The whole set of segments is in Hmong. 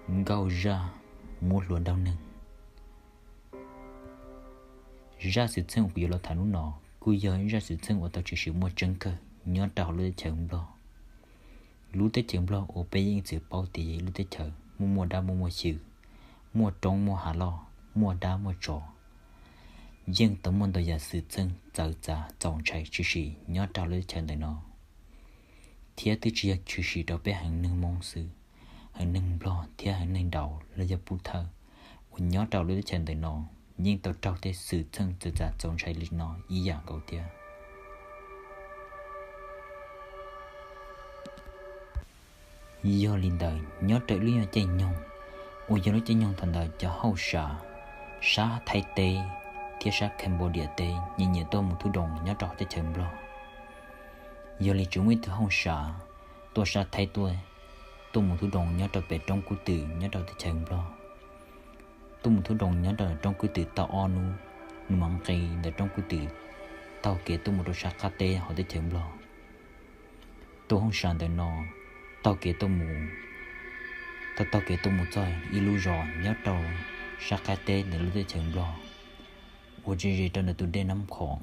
Nkauj zaj muab hlua nraug neeg. Zaj xwm txheej uas kuv yuav los tham hnub no kuj yog ib zaj xwm txheej uas tau tshwm sim muaj tseeb kawg nyob rau hauv lub teb chaws Nplog. Lub teb chaws Nplog uas peb yeej txwm paub tias yog ib lub teb chaws muaj muaj dab muaj muaj xyw, muaj roob muaj hav loj, muaj dab muaj tsov, yeej tau muaj ntau yam xwm txheej txawv txav txaus ntshai tshwm sim nyob rau hauv lub teb chaws ntawm no. Thiab twb tsis yog tshwm sim rau peb haiv neeg Hmoob xwb, haiv neeg Nplog thiab haiv neeg Dawg los yog Pub Thawj uas nyob rau lub teb chaws ntawm no yeej tau raug tej xwm txheej txawv txav txaus ntshai li no ib yam nkaus thiab. Yog li ntawd, nyob rau ib lub nyuag caij nyoog uas yog lub caij nyoog thaum ntawd cov hauj sam sab Thaib teb thiab sab Cambodia teb nyiam nyiam tuaj mus thub roo nyob rau teb chaws Nplog. Yog li tsuas muaj ib tug hauj sam tuaj sab Thaib tuaj, tuaj mus thub roo nyob rau pem roob Kub Twm nyob rau teb chaws Nplog. Tuaj mus thub roo nyob rau roob Kub Twm tau ob hnub, nws mam nqis ntawm roob Kub Twm taug kev tuaj mus rau sab qab teb hauv teb chaws Nplog. Tus hauj sam ntawm no taug kev tuaj mus, taug taug kev tuaj mus txog ib lub zos nyob rau sab qab teb ntawm lub teb chaws Nplog uas ze ze rau ntawm tus dej Nab Khoom.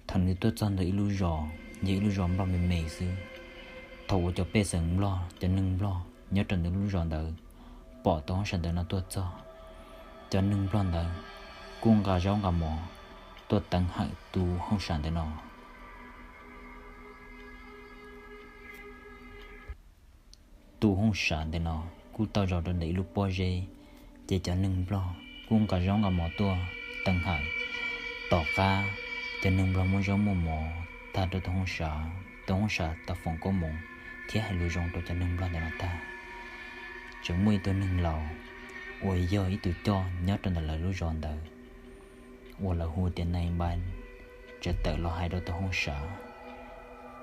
Thaum nws tuaj txog ntawm ib lub zos, yog ib lub zos Nplog me me xwb. Thaum uas cov pej xeem Nplog, cov neeg Nplog nyob rau ntawm lub zos ntawd pom tus hauj sam ntawm no tuaj txog, cov neeg Nplog ntawd kuj nqa zaub nqa mov tuaj teev hawm tus hauj sam ntawm no. Tus hauj sam ntawm no kuj tau zaum rau ntawm ib lub pob zeb, ces cov neeg Nplog kuj nqa zaub nqa mov tuaj teev hawm. Tom qab cov neeg Nplog muab zaub muab mov tag rau tus hauj sam, tus hauj sam tau foom koob hmoov thiab hais lus zoo rau cov neeg Nplog ntawm no tag, tseem muaj ib tug neeg laus uas yog ib tug coj nyob rau ntawm lawv lub zos ntawd uas lawv hu tias Nais Npas, tseem tawm los hais rau tus hauj sam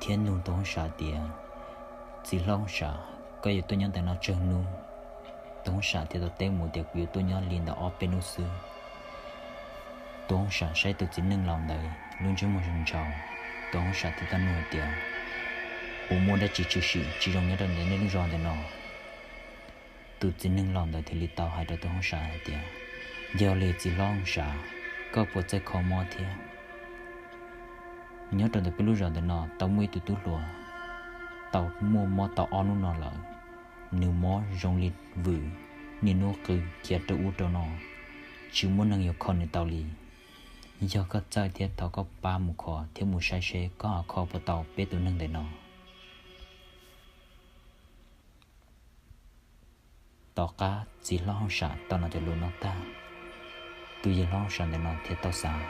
thiab nug tus hauj sam tias, txiv hlob hauj sam, koj yuav tuaj nyob ntawm no tsawg hnub? Tus hauj sam thiaj tau teb mus tias, kuv yuav tuaj nyob li ntawm ob peb hnub xwb. Tus hauj sam saib tus txiv neej laus ntawd lub ntsej muag ntshaus, tus hauj sam thiaj tau nug hais tias, puas muaj dab tsi tshwm sim tsis zoo nyob rau ntawm nej lub zos ntawm no? Tus txiv neej laus ntawd thiaj li tau hais rau tus hauj sam hais tias, yog li txiv hlob hauj sam, koj puas txawj kho mob thiab? Nyob rau ntawm peb lub zos ntawm no tau muaj ib tug tub hluas tau muaj mob tau ob hnub no lawm. Nws mob zoo li vwm, niaj hnub qw khiav rau ub rau no, tsis muaj neeg yuav kho nws tau li. Yog koj txawj thiab thov koj pab mus kho thiab mus saib seb koj ho kho puas tau peb tus neeg ntawm no. Tom qab txiv hlob hauj sam tau hnov cov lus no tag, tus yawg hlob hauj sam ntawm no thiaj tau xav,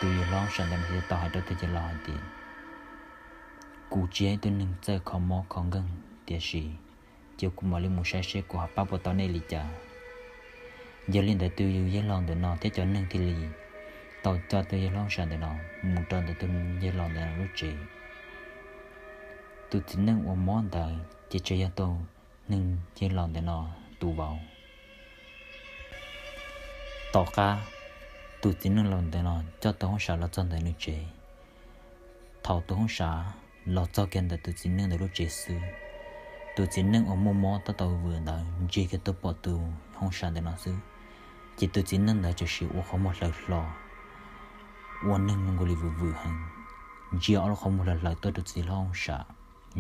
tus yawg hlob hauj sam ntawm no thiaj tau hais rau tus yawg laus hais tias, kuv tsis yog ib tug neeg txawj kho mob kho nkeeg, tiam sis cia kuv mam li mus saib seb kuv ho pab puas tau nej li cas. Yog li ntawd tus yawg laus ntawm no thiab cov neeg thiaj li tau coj tus yawg hlob hauj sam ntawm no mus rau ntawm tus yawg laus ntawm no lub tsev. Tus txiv neej uas mob ntawd ces tseem yog tus neeg yawg laus ntawm no tus vauv. Tom qab tus txiv neej laus ntawm no coj tus hauj sam los txog ntawm nws tsev, thaum tus hauj sam los txog kiag ntawm tus txiv neej ntawm lub tsev xwb, tus txiv neej uas muaj mob tab tom vwm ntawd ntsia kiag tuaj pom tus hauj sam ntawm no xwb, ces tus txiv neej ntawd txawm sim ua qhov muag hlawv hlo, ua neeg zoo nkaus li vwm vwm heev, ntsia ob lub qhov muag hlawv hlawv tuaj rau txiv hlob hauj sam,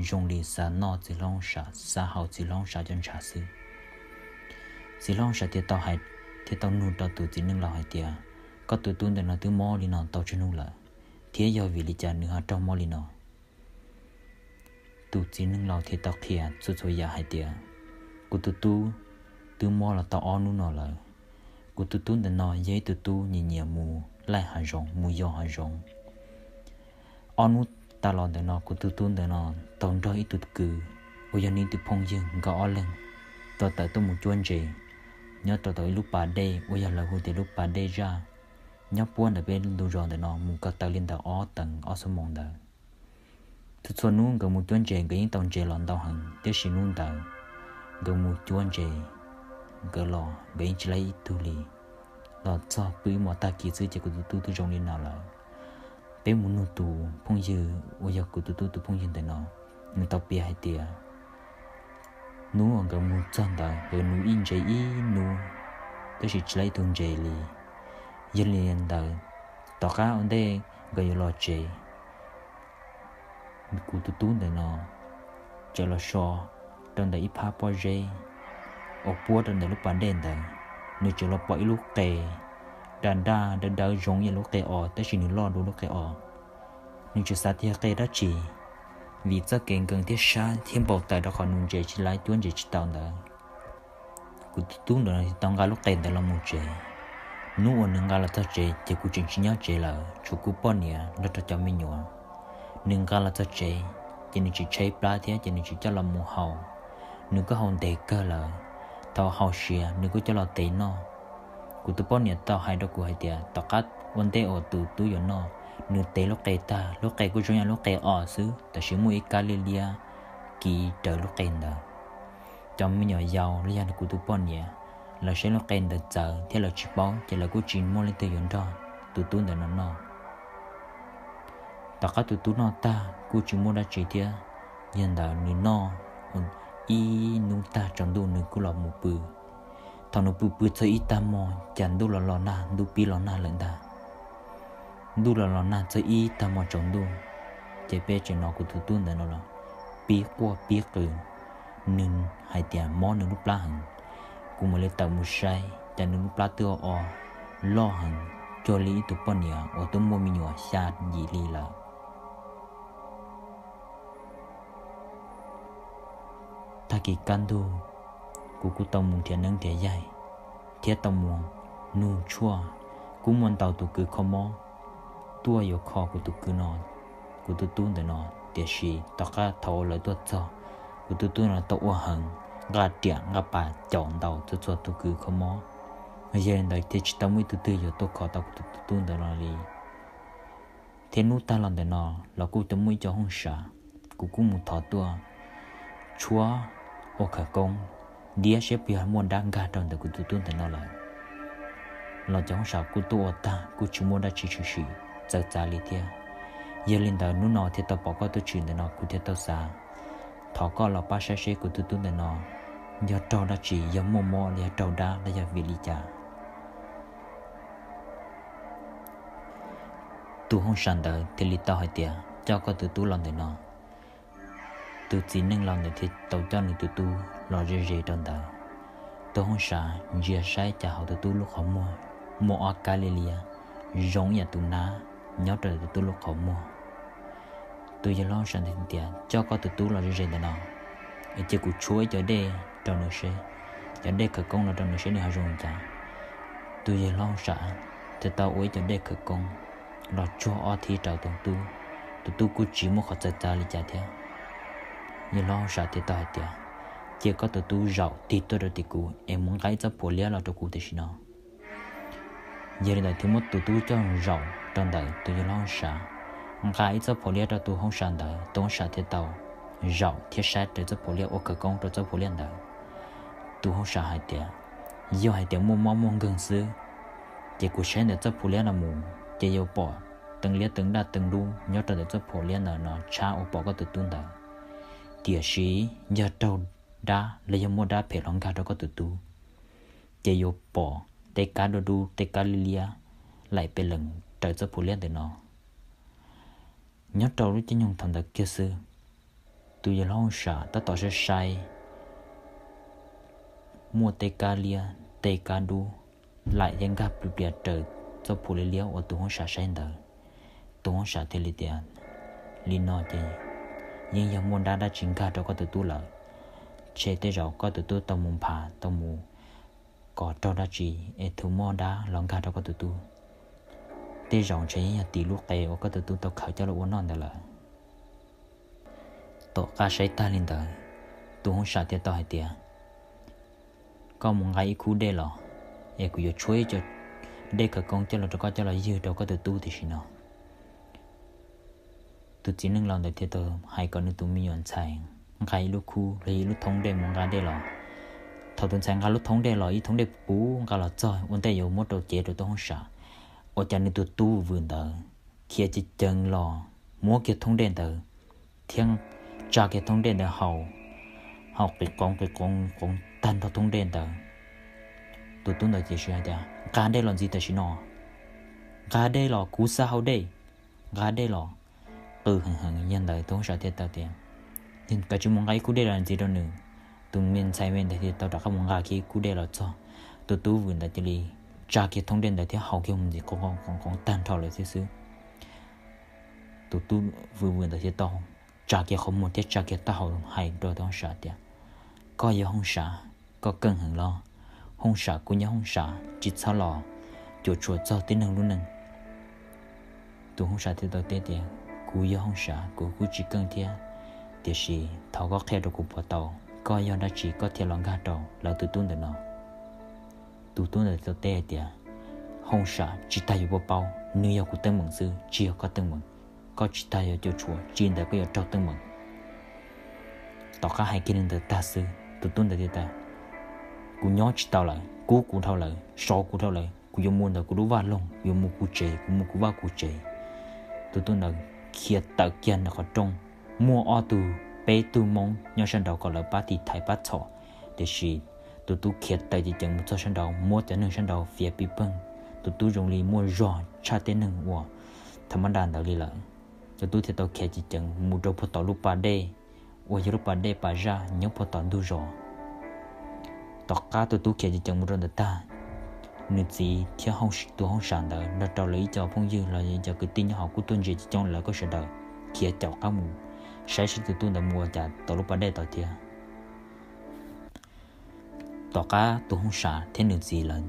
zoo li xav noj txiv hlob hauj sam, xav haus txiv hlob hauj sam cov ntshav xwb. Txiv hlob hauj sam thiaj tau hais, thiaj tau nug rau tus txiv neej laus hais tias, koj tus tub ntawm no twb mob li no tau tsawg hnub lawm, thiab yog vim li cas nws ho raug mob li no? Tus txiv neej laus thiaj tau qhia txhua txhua yam hais tias, kuv tus tub twb mob los tau ob hnub no lawm. Kuv tus tub ntawm no yog ib tug tub nyiam nyiam mus laij hav zoov mus yos hav zoov. Ob hnub tas los ntawm no kuv tus tub ntawm no tau nrog ib tug kwv uas yog nws ib tug phooj ywg nkawd ob leeg tau tawm tuaj mus cuab ntses nyob rau tom ib lub pas dej uas yog lawv hu tias lub pas dej zaj, nyob puab ntawm peb ntu zos ntawm no mus ko taw li ntawm ob teev ob xuab moos ntawd. Txhua txhua hnub nkawd mus cuab ntses nkawd yeej tau ntses los ntau heev, tiam sis hnub ntawd nkawd mus cuab ntses, nkawd los nkawd yeej tsis laij ib tug li. Los txog pw ib hmos tag kis xwb ces kuv tus tub twb zoo li no lawm. Peb mus nug tus phooj ywg uas yog kuv tus tub tus phooj ywg ntawm no, nws tau piav hais tias Hnub uas nkawd mus txog ntawd nkawd nuv ib ntses ib hnub, tab sis tsis tau ib tug ntses li. Yog li ntawd, tom qab ua ntej nkawd yuav los tsev, kuv tus tub ntawm no txawm los so rau ntawm ib phab pob zeb uas puab rau ntawm lub pas dej ntawd, nws txawm los pom ib lub qe daj daj dawb dawb zoo yam lub qe os, tab sis nws loj dua lub qe os. Nws tsis xav tias qe dab tsi, vim txoj kev nkees thiab sab thiab npau taws rau qhov nuv ntses tsis laib cuab ntses tsis tau ntawd, kuv tus tub ntawm no tau nqa lub qe ntawd los mus tsev. Hnub uas nws nqa los txog tsev ces kuv tseem tsis nyob tsev lawm, tshuav kuv poj niam nrog rau cov me nyuam. Nws nqa los txog tsev ces nws tsis tshaib plab thiab ces nws tsis coj los mus haus. Nws kuj haus ntev kawg lawm, thaum haus siav nws kuj coj los tev noj. Kuv tus poj niam tau hais rau kuv hais tias tom qab ua ntej uas tus tub yuav noj, nws tev lub qe tag, lub qe kuj zoo yam lub qe os xwb, tab sis muaj ib kab liab liab kiv raws lub qe ntawd. Cov me nyuam yaus los yog kuv tus poj niam, lawv saib lub qe ntawd txawv thiab lawv tsis paub ces lawv kuj tsis muaj leej twg yuav nrog tus tub ntawm no noj. Tom qab tus tub noj tag kuj tsis muaj dab tsi thiab, yog ntawd nws noj ib hnub tag tsaus ntuj nws kuj los mus pw. Thaum nws pw pw txog ib tag hmo, cas ntuj los los nag, ntuj pib los nag lawm ntag. Ntuj los los nag txog ib tag hmo tsaus ntuj, ces peb tseem hnov kuv tus tub ntawm no los pib quaj pib qw. Nws hais tias mob nws lub plab heev. Kuv mam li tawm mus saib, cas nws lub plab twb o loj heev, cuag li ib tug poj niam uas twb muaj me nyuam xya yim hli lawm. Tag kis kaj ntug, kuv kuj tau mus nrhiav neeb nrhiav yaig thiab tau mus nug tshuaj. Kuj muaj ntau tus kwv kho mob tuaj yuav kho kuv tus kwv no, kuv tus tub ntawm no, tiam sis tom qab thaum uas lawv tuaj txog, kuv tus tub no tau ua heev, nqa riam nqa pas caum ntaus txhua txhua tus kwv kho mob. Yog li ntawd thiaj tsis tau muaj ib tug twg yuav tuaj kho tau kuv tus tub ntawm no li. Thiab hnub tag los ntawm no los kuj tau muaj ib co hoob sam, kuv kuj mus thov tuaj tshuab ua khawv koob, ntiab seb puas yog muaj dab nkag rau ntawm kuv tus tub ntawm no lawm. Los cov hoob sam kuj tuaj ua tag kuj tsis muaj dab tsi tshwm sim txawv txav li thiab. Yog li ntawd hnub no thiaj tau pom koj tuaj tshwm ntawm no, kuv thiaj tau xav thov koj los pab saib seb kuv tus tub ntawm no yog raug dab tsi, yog muaj mob los yog raug dab los yog vim li cas. Tus hoob sam ntawd thiaj li tau hais tias coj koj tus tub los ntawm no. Tus txiv neej laus ntawd thiaj tau coj nws tus tub los ze ze rau ntawd. Tus hoob sam ntsia saib cas hauv tus tub lub qhov muag muaj ob kab liab liab zoo ib yam tus nab nyob rau tus tub lub qhov muag. Tus yawg hlob hoob sam ntawd tias coj koj tus tub los ze ze ntawm no, es cia kuv tshuab ib co dej rau nws seb, cov dej khawv koob no rau nws seb nws ho zoo li cas. Tus yawg hlob hoob sam thiaj tau ua ib co dej khawv koob los tsuag ob thib rau tus tub, tus tub kuj tsis muaj qhov txawv txav li cas thiab. Yawg hlob hoob sam thiaj tau hais tias cia koj tus tub zaum tig tuaj rau tim kuv es mus nqa ib txoj phuam liab los rau kuv tam sim no. Yog li ntawd thiaj muab tus tub coj zaum rau ntawm tus yawg hlob hoob sam, nqa ib txoj phuam liab rau tus hoob sam ntawd, tus hoob sam thiaj tau zaum thiab saib raws txoj phuam liab ua khawv koob rau txoj phuam liab ntawd. Tus hoob sam hais tias yog hais tias muaj mob muaj nkeeg xwb, ces kuv saib ntawm txoj phuam liab no mus ces yuav pom teev liab teev daj teev dub nyob rau ntawm txoj phuam liab ntawd no tshab uas pom koj tus tub ntawd. Tiam sis yog raug dab los yog muaj dab phem los nkag rau koj tus tub, ces yuav pom tej kab dub dub tej kab liab liab laim pes lees raws txoj phuam liab ntawm no. Nyob rau lub caij nyoog thaum ntawd kiag xwb, tus yawg hlob hoob sam tab tom saib saib muaj tej kab liab tej kab dub laim thiab nkag plis plias raws txoj phuam liab liab uas tus hoob sam saib ntawd. Tus hoob sam thiaj li tias li no ces yeej yog muaj dab dab tsi nkag rau koj tus tub lawm. Ntshe tej zaum koj tus tub tau mus npham tau mus kov raug dab tsi es thiaj muaj dab los nkag rau koj tus tub. Tej zaum ntshe yeej yog tim lub qe uas koj tus tub tau khaws coj los ua noj ntawd lawm. Tom qab saib tag li ntawd, tus hoob sam thiaj tau hais tias koj mus nqa ib khub dej los, es kuv yuav tshuab ib co dej khawv koob coj los rau koj coj los ywg rau koj tus tub tam sim no. Tus txiv neej laus ntawd thiaj tau hais kom nws tus me nyuam ntxhais nqa ib lub khub los yog ib lub thoob dej mus nqa dej los. Thaum tus ntxhais nqa lub thoob dej los, ib thoob dej puv nqa los txog ua ntej yuav muab rau cev rau tus hoob sam, ua cas nws tus tub vwm ntawd khiav ceev ceev los muab kiag thoob dej ntawd thiab tsa kiag thoob dej ntawd haus. haus qiv qoov qiv qoov qoov tag nrho thoob dej ntawd. Tus tub ntawd tiam sis hais tias, Nqa dej los ntxiv tam sim no, nqa dej los, kuv xav haus dej, nqa dej los. Qw heev heev, yog ntawd tus hoob sam thiaj tau tias, Koj tsis mus nqa ib khub dej los ntxiv rau nws. Tus me ntxhais me ntawd thiaj tau rov qab mus nqa kiag ib khub dej los txog. Tus tub vwm ntawd cia li tsa kiag thoob dej ntawd thiab haus kiag mus ntxiv, qoov qoov tag nrho lawm thiab xwb. Tus tub vwm vwm ntawd thiaj tau tsa kiag qhov muag thiab tsa kiag taub hau hais rau tus hoob sam tias, Koj yog hoob sam, koj keej heev los? Hoob sam kuj nyob hoob sam, tsis txhob los cuam tshuam txog tib neeg lub neej. Tus hoob sam thiaj tau teb tias, Kuv yog hoob sam, kuv kuj tsis keej thiab, tiam sis thov koj qhia rau kuv puas tau, koj yog dab tsi koj thiaj los nkag rau lawv tus tub ntawm no? Tus tub ntawd tau teb hais tias, Hoob sam, tsis tas yuav puas paub, nws yog kuv teeb meem xwb, tsis yog koj teeb meem. Koj tsis tas yuav cuam tshuam, tsis tas koj yuav raug teeb meem. Tom qab hais kiag li ntawd tag xwb, tus tub ntawd thiaj tias, Kuv nyob tsis tau lawm, kub kuv dhau lawm, sov kuv dhau lawm, kuv yuav mus ntawm kuv lub vaj loog, yuav mus kuv tsev, kuv mus kuv vaj kuv tsev. Tus tub ntawd khiav tawm kiag ntawm qhov rooj, muaj ob tug, peb tug Hmoob nyob sab nraud kom lawv pab tiv thaiv pab txhom, tiam sis tus tub khiav tawm ceev ceev mus txog sab nraud, muab cov neeg sab nraud fiav pis peeg. Tus tub zoo li muaj zog tshaj tej neeg uas tham ma da ntawd li lawm. Tus tub thiaj tau khiav ceev ceev mus rau puag tom lub pas dej, uas yog lub pas dej pas zaj nyob puag tom ntug zos. Tom qab tus tub khiav ceev ceev mus rau ntawd tag, nws txiv thiab tus hoob sam ntawd nrog rau lawv ib co phooj ywg los yog ib co kwv tij nyob hauv kuj tuaj ntsia coob coob, lawv kuj sawv daws khiav caum qab mus saib seb tus tub ntawd mus ua cas tom lub pas dej tod thiab. Tom qab tus hoob sam thiab nws txiv lawv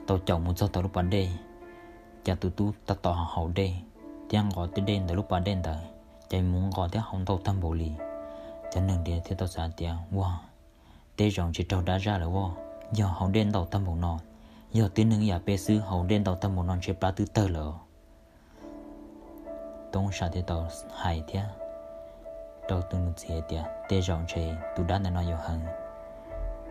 tau caum mus txog tom lub pas dej, cas tus tub tab tom haus dej thiab nqos tej dej ntawm lub pas dej ntawd, ces mus nqos thiab haus ntau tag npaum li. Cov neeg thiaj tau xav tias, Ua, tej zaum ntshe raug dab zaj lawm as, yog haus dej ntau tag npaum no, yog tib neeg ib yam peb xwb haus dej ntau tag npaum no ntshe plab twb tawg lawm. Tus hoob sam thiaj tau hais thiab rau tus nus txiv hais tias, Tej zaum ntshe tus dab ntawm no yuav heev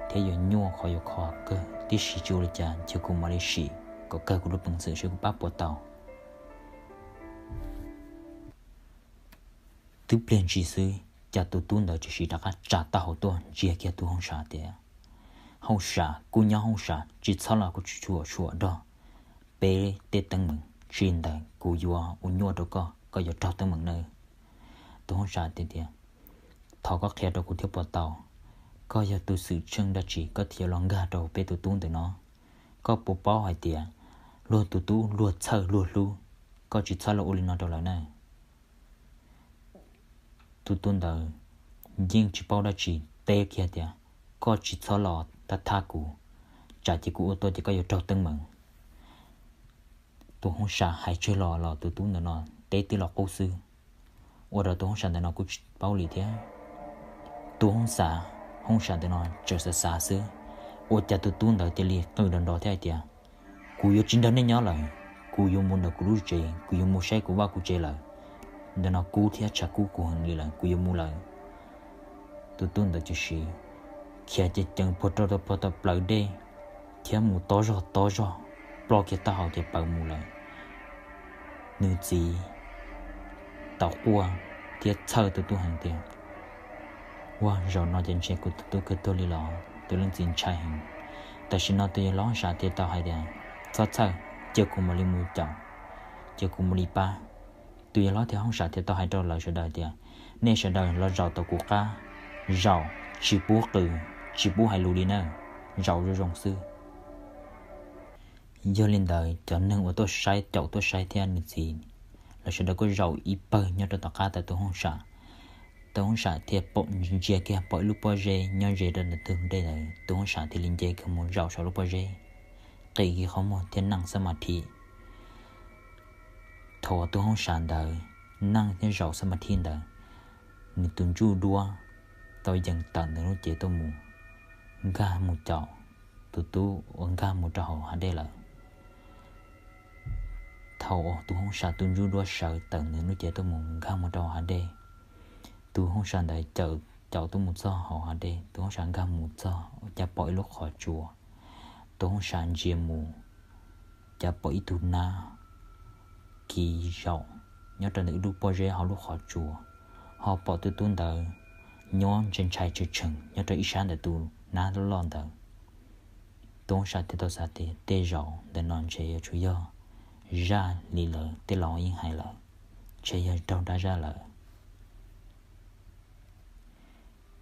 thiab yuav nyuaj qhov yuav kho kawg, tiam sis tsis ua li cas, cia kuv mam li sim kom kawg kuv lub peev xwm seb kuv pab puas tau. Twb pliag ntsis xwb, cas tus tub ntawd tsis siv rov qab tsa taub hau tuaj ntsia kiag tus hoob sam tias, Hoob sam, kuj nyob hoob sam, tsis txhob los kuv tsis tshua sua nrog peb tej teeb meem, tsis ntawd kuv yuav ua nyuaj rau koj, koj yuav raug teeb meem nawb. Tus hoob sam tias, Thov koj qhia rau kuv thiab puas tau, koj yog tus xwm txheej dab tsi koj thiaj yuav los nkag rau peb tus tub ntawm no? Koj puas paub hais tias luag tus tub luag txhawj luag hlub, koj tsis txhob los ua li no rau lawv na. Tus tub ntawd yeej tsis paub dab tsi, teb kiag tias, Koj tsis txhob los thab thab kuv, tsam ces kuv ua tuaj ces koj yuav raug teeb meem. Tus hoob sam hais tsawg los los tus tub ntawm no teb twb los qub xwb, ua rau tus hoob sam ntawm no kuj tsis paub li thiab. Tus hoob sam, hoob sam ntawm no tseem xav xav xwb, ua cas tus tub ntawd cia li qw nrov nrov thiab hais tias, Kuv yuav tsis nrog nej nyob lawm, kuv yuav mus ntawm kuv lub tsev, kuv yuav mus saib kuv vaj kuv tsev lawm. Ntawm no kub thiab tshav kub kuv heev li lawm, kuv yuav mus lawm. Tus tub ntawd tib si khiav ceev ceev puag rau puag tom plawv dej, thiab mus tob zog tob zog, ploj kiag taub hau ces pawv mus lawm. Nws txiv tau quaj thiab txhawj tus tub heev tias, Ua, zaum no ces ntshe kuv tus tub kawg tuag li los, tus leej txiv ntshai heev. Tam sim no tus yawg hlob hoob sam thiaj tau hais tias, Txhob txhawj, cia kuv mam li mus caum, cia kuv mam li pab. Tus yawg hlob thiab hoob sam thiaj tau hais rau lawv sawv daws tias, Nej sawv daws los zaum tau kuv qab, zaum tsis pub qw, tsis pub hais lus li na, zaum zoo zoo xwb. Yog li ntawd cov neeg uas tuaj saib, caum tuaj saib thiab nws txiv, lawv sawv daws kuj zaum ib pawg nyob rau tom qab ntawm tus hoob sam. Tus hoob sam thiaj pom, ntsia kiag pom ib lub pob zeb nyob ze rau ntawm tus dej ntawd, tus hoob sam thiaj li nce kiag mus zaum saum lub pob zeb, qi kiag qhov muag thiab neej xab ma thi. Thaum tus hoob sam ntawd neej thiab zaum xab ma thi ntawd, nws tus ntsuj duab tau yees tawm ntawm lub cev tuaj mus, nkag mus caum tus tub uas nkag mus rau hauv hav dej lawm. Thaum tus hoob sam tus ntsuj duab sawv tawm ntawm lub cev tuaj mus nkag mus rau hav dej, tus hoob sam ntawd caum tuaj mus txog hauv hav dej, tus hoob sam nkag mus txog cas pom ib lub qhov tsua. Tus hoob sam ntsia mus, cas pom ib tug nab kiv zaum nyob rau ntawm ib lub pob zeb hauv lub qhov tsua, ho pom tus tub ntawd nyob ntshai ntshai tsw tseem nyob rau ib sab ntawm tus nab loj ntawd. Tus hoob sam thiaj tau xav tias tej zaum ntawm no ntshe yuav tsum yog zaj li lawv tej laus yeej hais lawm, ntshe yog raug dab zaj lawm.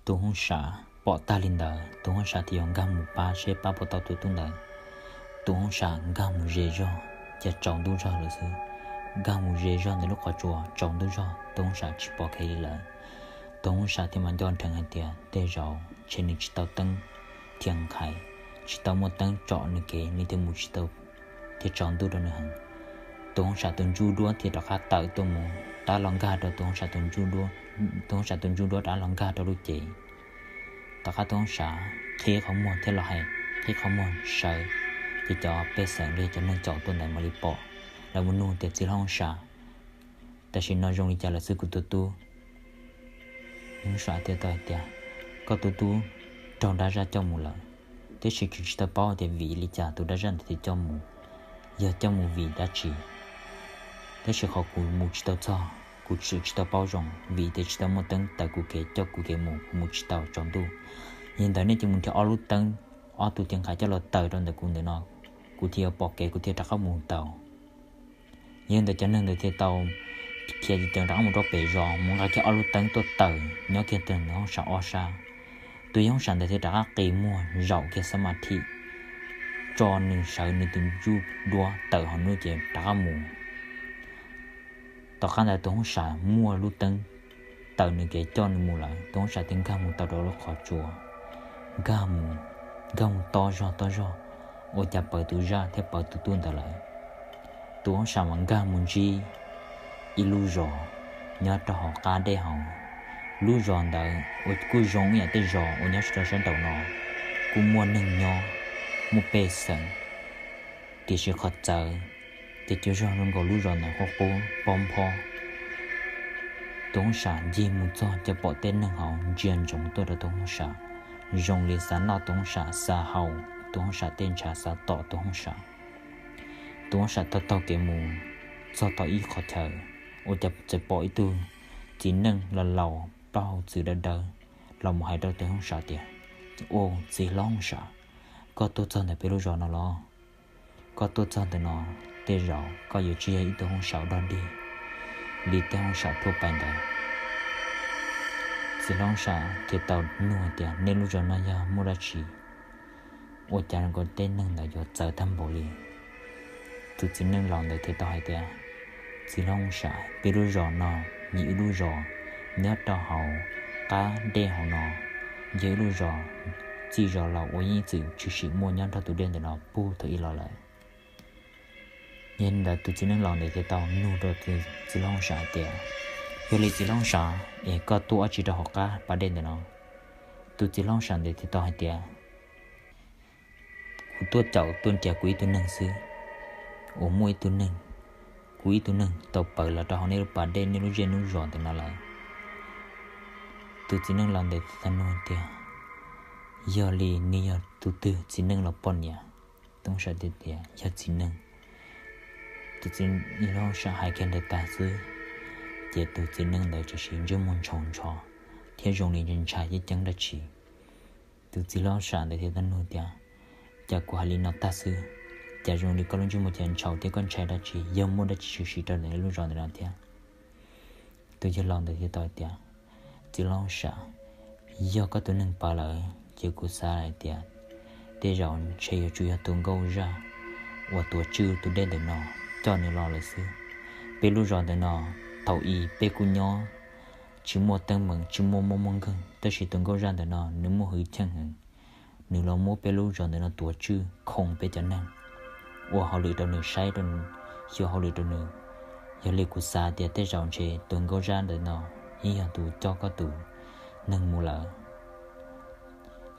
Tus hoob sam pom tag li ntawd, tus hoob sam thiaj yuav nkag mus pab seb pab puas tau tus tub ntawd. Tus hoob sam nkag mus ze zog, ces tsaus ntuj zog lawm xwb. Nkag mus ze zog ntawm lub qhov tsua tsaus ntuj zog, tus hoob sam tsis pom kev li lawm. Tus hoob sam thiaj mas nco nrheev hais tias tej zaum ntshe nws tsis tau teeb thiab nqhais, tsis tau muaj teeb tsom nws kev nws thiaj mus tsis tau, thiaj tsaus ntuj rau nws heev. Tus hoob sam tus ntsuj duab thiaj rov qab tawm tuaj mus rov los nkag rau tus hoob sam tus ntsuj duab, tus hoob sam tus ntsuj duab rov los nkag rau lub cev. Tom qab tus hoob sam qhib qhov muag thiab los hais, qhib qhov muag sawv, ces cov pej xeem los yog cov neeg caum tuaj ntawd mam li pom, lawv mus nug tias txiv hlob hoob sam, tam sim no zoo li cas lawm xwb kuv tus tub? Hoob sam thiaj tau hais tias koj tus tub raug dab zaj coj mus lawm, tiam sis kuv tsis tau paub tias vim li cas tus dab zaj ntawd thiaj coj mus, yog coj mus vim dab tsi. Tiam sis qhov kuv mus tsis tau txog, kuv tseem tsis tau paub zoo vim tias tsis tau muaj teeb taws kuv kev coj kuv kev mus, kuv mus tsis tau tsaus ntuj. Yog li ntawd nej cia mus nrhiav ob lub teeb, ob tug thiab nqhais coj los taws rau ntawm kuv ntawm no, kuv thiaj yuav pom kev kuv thiaj rov qab mus tau. Yog li ntawd cov neeg ntawd thiaj tau khiav ceev ceev rov qab mus rau pem zos mus nqa kiag ob lub teeb tuaj taws nyob kiag tus hoob sam ob sab. Tus yawg hoob sam ntawd thiaj rov qab qi muag zaum kiag xab ma thim, tso nws sawv nws tus ntsuj duab tawm hauv nws ces rov qab mus. Tom qab ntawd tus hoob sam muaj lub teeb taws nws kev coj nws mus lawm, tus hoob sam thiaj nkag mus tau rau lub qhov tsua, nkag mus, nkag mus tob zog tob zog, ua cas pawv tus zaj thiab pawv tus tub ntawd lawm. Tus hoob sam mas nkag mus ntsib ib lub zos nyob rau hauv qab dej hauv. Lub zos ntawd uas kuj zoo ib yam tej zos uas nyob rau sab nraum no, kuj muaj neeg nyob, muaj pej xeem, tiam sis qhov txawv ces cua zog zoo nkaus lub zos ntawd qub qub pob nphob. Tus hoob sam ncig mus txog ces pom tej neeg hauv ntsia ntsoov tuaj rau tus hoob sam, zoo li xav noj tus hoob sam, xav haus tus hoob sam tej ntshav, xav tom tus hoob sam. Tus hoob sam taug taug kev mus txog tom ib qhov chaw, ua cas txawm pom ib tug txiv neej laus laus plaub hau txwv dawb dawb los mus hais rau tus hoob sam tias, Ua txiv hlob hoob sam, koj tuaj txog ntawm peb lub zos no los? Koj tuaj txog ntawm no, tej zaum koj yuav tsis yog ib tug hoob sam dog dig li tej hoob sam thuaj pais ntawd. Txiv hlob hoob sam thiaj tau nug tias, Nej lub zos no yog muaj dab tsi? Ua cas kom tej neeg ntawd yuav txawv tag npaum li? Tus txiv neej laus ntawd thiaj tau hais tias, Txiv hlob hoob sam, peb lub zos no yog ib lub zos nyob rau hauv qab dej hauv no, yog ib lub zos txij zos laus uas yeej txwm tshwm sim muaj nyob nrog tus dej ntawm no puag thaum ub los lawm. Yog li ntawd tus txiv neej laus ntawd thiaj tau nug rau tus txiv hlob hoob sam hais tias, Yog li txiv hlob hoob sam, es koj tuaj ua dab tsi rau hauv qab pas dej ntawm no? Tus txiv hlob hoob sam ntawd thiaj tau hais tias, Kuv tuaj caum tuaj nrhiav kuv ib tug neeg xwb, uas muaj ib tug neeg, kuv ib tug neeg tau pawv los rau hauv nej lub pas dej nej lub zej lub zos ntawm no lawm. Tus txiv neej laus ntawd thiaj tau nug tias, Yog li nws yog tus twg, txiv neej los poj niam? Tus hlob sam thiaj tias, Yog txiv neej. Tus txiv hlob sam hais kiag ntawd tag xwb, ces tus txiv neej ntawd txawm sim ntsej muag ntshaus ntsho thiab zoo li ntshai ceeb ceeb dab tsi. Tus txiv hlob sam ntawd thiaj tau nug tias, Cas kuv hais li no tag xwb, cas zoo li koj lub ntsej muag cia ntshaus thiab koj ntshai dab tsi, yog muaj dab tsi tshwm sim rau ntawm lub zos ntawm no thiab? Tus yawg laus ntawd thiaj tau hais tias, Txiv hlob sam, yog koj tus neeg pawv lawm ces kuv xav hais tias tej zaum ntshe yuav tsum yog tus nkauj zaj uas tuav tswj tus dej ntawm no coj nws los lawm xwb. Peb lub zos ntawm no thaum ub peb kuj nyob tsis muaj teeb meem tsis muaj mob muaj nkeeg, tab sis tus nkauj zaj ntawm no nws muaj hwj chim heev, nws los muab peb lub zos ntawm no tuav tswj khoom peb cov neeg, ua hauj lwm rau nws, saib rau nws, xyuas hauj lwm rau nws. Yog li kuv xav tias tej zaum ntshe tus nkauj zaj ntawm no yeej yog tus coj koj tus neeg mus lawm.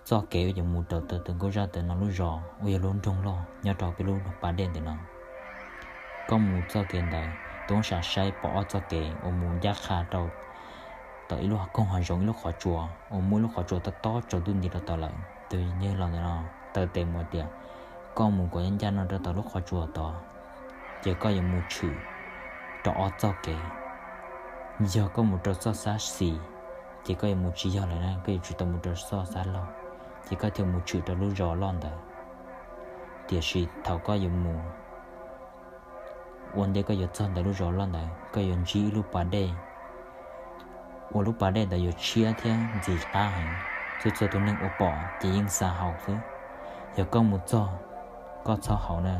Txoj kev uas yuav mus rau tus nkauj zaj ntawm no lub zos uas yog lub nroog loj nyob rau peb lub pas dej ntawm no, koj mus txoj kev ntawd tus hlob sam saib pom ob txoj kev uas mus ncaj qha rau tom ib lub koog hav zoov ib lub qhov tsua uas muaj ib lub qhov tsua tob tob tsaus ntuj nti rau tod lawm. Tus yawg laus ntawm no taw tes mus tias, Koj mus kom ncaj ncaj no rau tom lub qhov tsua tod, ces koj yuav mus tshwm rau ob txoj kev. Yog koj mus rau txoj sab xis, ces koj yuav mus tsis yog lawm na, koj yuav tsum tau mus rau txoj xab laug, ces koj thiaj mus tshwm rau lub zos loj ntawd. Tiam sis thaum koj yuav mus ua ntej koj yuav txog ntawm lub zos loj ntawd, koj yuav ntsib ib lub pas dej, ua lub pas dej ntawd yuav tshiab thiab ntxim qab heev. Txhua txhua tus neeg uas pom ces yeej xav haus xwb. Yog koj mus txog, koj txhob haus na,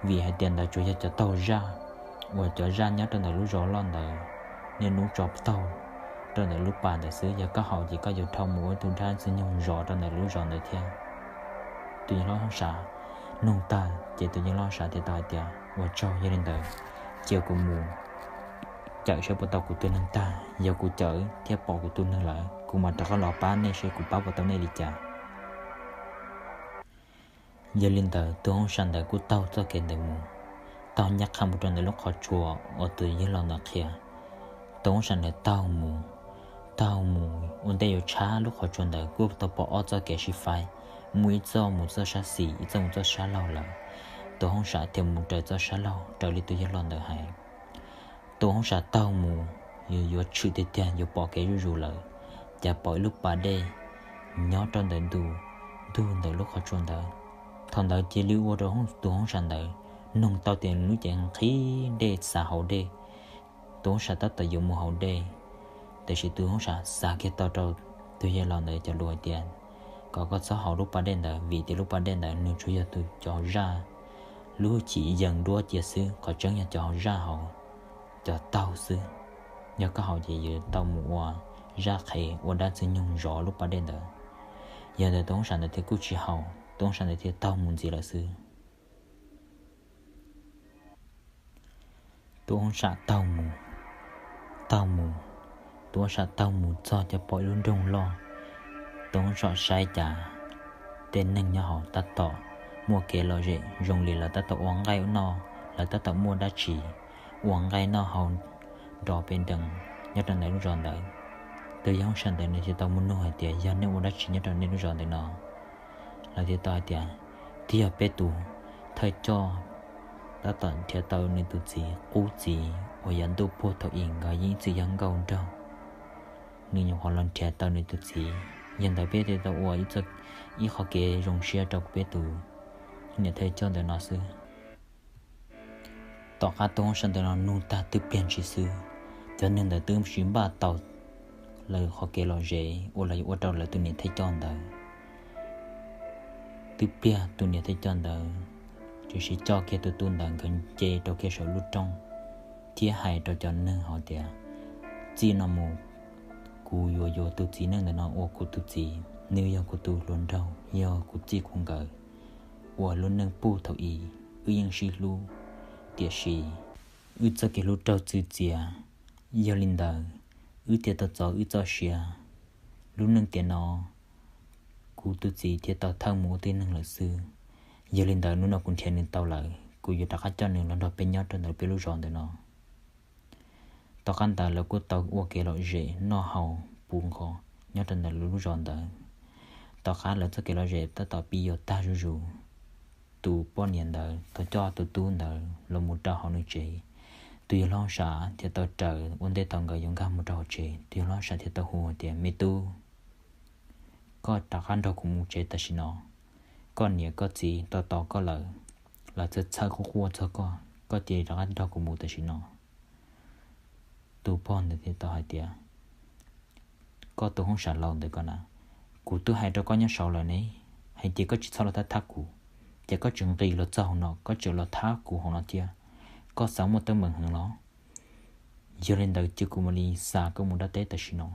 vim hais tias ntawd tsuas yog cov taug zaj uas cov zaj nyob rau ntawm lub zos loj ntawd niaj hnub tso taug rau ntawm lub pas ntawd xwb. Yog koj haus ces koj yuav dhau mus ua ib tug dab ntxwg nyoog zov rau ntawm lub zos ntawd thiab. Tus yawg hlob Hoob Sam nug tag ces tus yawg hlob Hoob Sam thiaj tau hais tias, ua tsaug, yog li ntawd cia kuv mus cawm saib puas tau kuv tus neeg tag. Yog kuv cawm thiab pom kuv tus neeg lawm, kuv mam rov qab los pab nej seb kuv pab puas tau nej li cas. Yog li ntawd tus Hoob Sam ntawd kuj taug txoj kev ntawd mus, taug ncaj qha mus rau ntawm lub qhov tsua uas tus yawg laus ntawd qhia. Tus Hoob Sam ntawd taug mus, taug mus ua ntej yuav tshab lub qhov tsua ntawd kuj tau pom ob txoj kev sib faib, muaj ib txoj mus txoj sab xis, ib txoj mus txoj sab laug lawm. Tus Hoob Sam thiaj mus raws txoj sab laug raws li tus yawg laus ntawd hais. Tus Hoob Sam taug mus, yuav yuav tshwm tiag tiag yuav pom kev zuj zus lawm, cas pom ib lub pas dej nyob rau ntawm ntug ntug ntawm lub qhov tsua ntawd. Thaum ntawd cia li ua rau tus Hoob Sam ntawd noog tau tias lub cev nqhis dej xav haus dej. Tus Hoob Sam tab tom yuav mus haus dej, tiam sis tus Hoob Sam xav kiag tau rau tus yawg laus ntawd cov lus hais tias, kom koj txhob haus lub pas dej ntawd, vim tias lub pas dej ntawd nws tsuas yog tus cov zaj lub chim yees duab cia xwb, qhov tseeb yog cov haus zaj haus cov taug xwb. Yog koj haus ces yuav tau mus ua zaj qhev ua dab ntxwg nyoog zov lub pas dej ntawd. Yog ntawd tus Hoob Sam ntawd thiaj kuj tsis haus, tus Hoob Sam ntawd thiaj taug mus ntxiv lawm xwb. Tus Hoob Sam taug mus, taug mus, tus Hoob Sam taug mus txog cov pom ib lub nroog loj. Tus Hoob Sam saib cas tej neeg nyob hauv tab tom muaj kev lom zem zoo li lawv tab tom ua nqaij noj, lawv tab tom muaj dab tsi ua nqaij noj haus nrov pes nrees nyob rau ntawm lub zos ntawd. Tus yawg Hoob Sam ntawd nws thiaj tau mus nug hais tias, yog nej ua dab tsi nyob rau nej lub zos ntawm no? Lawv thiaj tau hais tias, twb yog peb tus thawj coj tab tom nrhiav tau nws tus txiv qub txiv uas yav ntuj puag thaum ub nkawd yeej ib txwm yog nkauj nraug. Nws nyuam qhuav los nrhiav tau nws tus txiv, yog ntawd peb thiaj tau ua ib qho kev zoo siab rau peb tus niam thawj coj ntawm no xwb. Tom qab tus Hoob Sam ntawd no nug tag twb pliag ntshis xwb, cov neeg ntawd twb tsis npaj tau lawv qhov kev lom zem uas lawv yuav ua rau lawv tus niam thawj coj ntawd. Twb pliag tus niam thawj coj ntawd, tiam sis coj kiag tus tub ntawd nkawd nce rau kiag saum lub rooj, thiab hais rau cov neeg hais tias, txij no mus kuv yuav yuav tus txiv neej ntawm no ua kuv tus txiv, nws yog kuv tus hluas nraug, yog kuv txij kuv nkawm, uas lub neej puag thaum ub wb yeej sib hlub, tiam sis wb txoj kev hlub raug txwv txiav. Yog li ntawd, wb thiaj tau txo wb txoj sia. Lub neej tiam no kuv tus txiv thiaj tau thawj mus ua tib neeg lawm xwb. Yog li ntawd hnub no kuv nrhiav nws tau lawm, kuv yuav rov qab coj nws los nrog peb nyob rau ntawm peb lub zos ntawm no. Tom qab ntawd lawv kuj tau ua kev lom zem noj haus puv nqos nyob rau ntawm lawv lub zos ntawd. Tom qab lawv txoj kev lom zem tab tom pib yuav tag zuj zus, tus poj niam ntawd tau coj tus tub ntawd los mus rau hauv nws tsev. Tus yawg Hlob Sam thiaj tau raws ua ntej thaum nkawd yuav nkag mus rau hauv tsev, tus yawg Hlob Sam thiaj tau hu hais tias, me tub, koj rov qab nrog kuv mus tsev tam sim no, koj niam koj txiv tau tos koj lawm, lawv txhawj txhawj quaj quaj txog koj, koj cia li rov qab nrog kuv mus tam sim no. Tus pog ntawd thiaj tau hais tias, koj tus Hoob Sam laus ntawd koj na, kuv twb hais rau koj nyob saud lawm ne, hais tias koj tsis txhob los thab thab kuv, ces koj tseem nqis los txog hauv no, koj tseem los thab kuv hauv no thiab, koj xav muaj teeb meem heev los? Yog li ntawd cia kuv mam li xa koj mus dab teb tam sim no.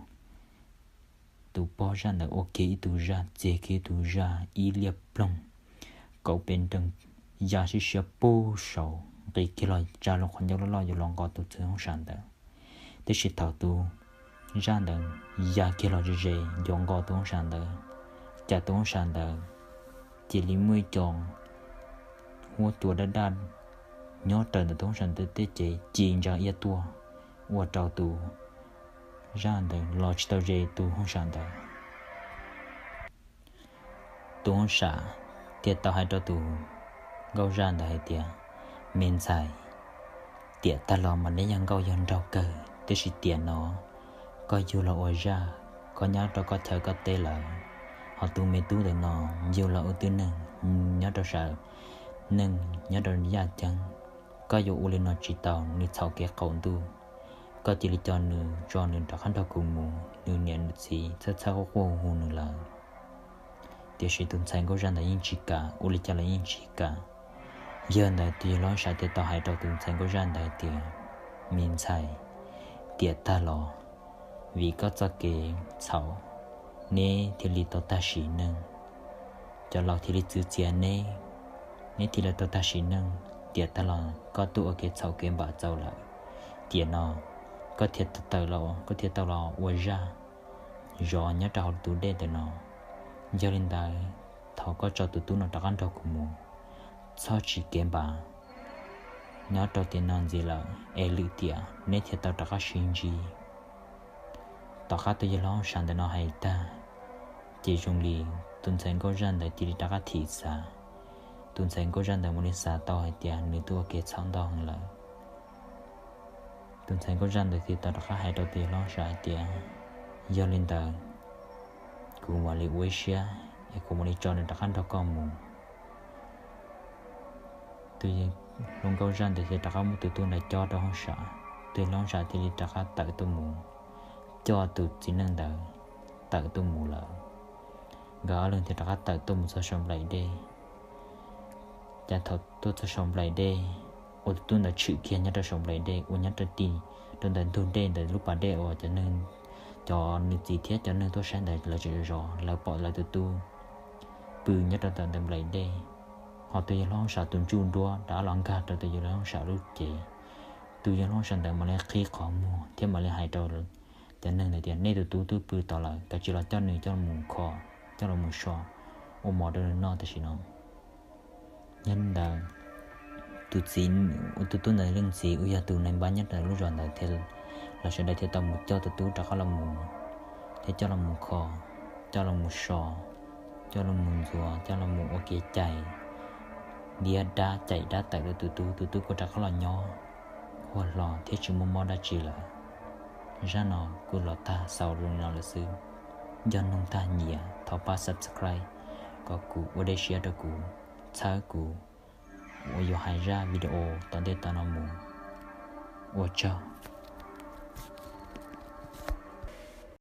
Tus pog zaj ntawd ua kiag ib tug zaj, txiag kiag ib tug zaj ib liag ploog, kauv pes nrees, ya siab siab puag saud, nqis kiag los tsa lub qhov ncauj loj loj yuav los nqos tus txiv Hoob Sam ntawd. Tiam sis thaum tus zaj ntawd ya kiag los ze ze yuav nqos tus Hoob Sam ntawd, cas tus Hoob Sam ntawd cia li muaj ib co huab cua daj daj nyob raws ntawm tus Hoob Sam ntawd tej cev ci ntsa iab tuaj, ua rau tus zaj ntawd los tsis tau ze tus Hoob Sam ntawd. Tus Hoob Sam thiaj tau hais rau tus nkauj zaj ntawd hais tias, me ntxhais, tiam tag los mas neb yog nkauj yog nraug kawg, tiam sis tiam no koj yug los ua zaj, koj nyob rau koj chaw koj teb lawm, ho tus me tub ntawm no yug los ua tib neeg nyob rau saum neeg nyob rau yaj ceeb, koj yuav ua li no tsis tau, nws txhaum kev qaum ntuj. Koj cia li coj nws, tso nws rov qab nrog kuv mus, nws niam nws txiv txhawb txhawb quaj quaj hu hu nws lawm. Tiam sis tus ntxhais nkauj zaj ntawd yeej tsis kam, ua li cas los yeej tsis kam. Yog li ntawd tus yawg hlob sam thiaj tau hais rau tus ntxhais nkauj zaj ntawd tias, me ntxhais, tiam tag los vim koj txoj kev txhaum, neb thiaj li tau tag sim neej. Cov laus thiaj li txwv txiav neb, neb thiaj li tau tag sim neej. Tiam tag los koj twb ua kev txhaum kev npam txaus lawm, tiam no koj thiaj tau los, koj thiaj tau los ua zaj zov nyob rau hauv tus dej ntawm no. Yog li ntawd, thov koj tso tus tub no rov qab nrog kuv mus, txhob tsis kev npam nyob rau tiam no ntxiv lawm es lwm tiam neb thiaj tau rov qab sib ntsib. Tom qab tus yawg hlob sam ntawm no hais tag, ces zoo li tus ntxhais nkauj zaj ntawd cia li rov qab thim xav. Tus ntxhais nkauj zaj ntawd mam li xav tau hais tias nws twb ua kev txhaum ntau heev lawm. Tus ntxhais nkauj zaj ntawd thiaj tau rov qab hais rau tus yawg hlob sam hais tias, yog li ntawd, kuv mam li ua ib siab es kuv mam li tso nws rov qab nrog koj mus. Tus hluas nkauj zaj ntawd thiaj rov qab muab tus tub ntawd cob rau hoob sam, tus hlob sam thiaj li rov qab tawm tuaj mus, coj tus txiv neej ntawd tawm tuaj mus lawm. Nkawd ob leeg thiaj rov qab tawm tuaj mus txog saum nplaim dej. Cas thaum tuaj txog saum nplaim dej, ua tus tub ntawd tshwm kiag nyob rau saum nplaim dej uas nyob rau ti, rau ntawm ntug dej ntawm lub pas dej uas cov neeg, cov nws txiv thiab cov neeg tuaj saib ntawd lawv tseem zov, lawv pom lawv tus tub pw nyob rau ntawm ntawm nplaim dej. Ho tus yawg hlob sam tus ntsuj nruab rov los nkag rau tus yawg hlob sam lub cev. Tus yawg hlob sam ntawd mam li qhib qhov muag thiab mam li hais rau cov neeg ntawd tias, nej tus tub twb pw tod lawm, kav tsij los coj nws coj los mus kho, coj los mus so, ua mov rau nws noj tam sim no. Yog li ntawd, tus txiv, tus tub ntawd leej txiv uas yog tus nai npab nyob rau lub zos ntawd thiab, lawv sawv daws thiaj tau mus coj tus tub rov qab los mus, thiab coj los mus kho, coj los mus so, coj los mus ntxuav, coj los mus ua kev cai, ntiab dab cai dab tawm rau tus tub, tus tub kuj rov qab los nyob huv hlo thiab tsis muaj mob dab tsi lawm. Zaj no kuj los tag xaus li no lawm xwb. Yog mloog tag nyiam thov pab subscribe kom kuv ua dej siab rau kuv, txhawb kuv uas yuav hais zaj video tom ntej tom no mus. Ua tsaug.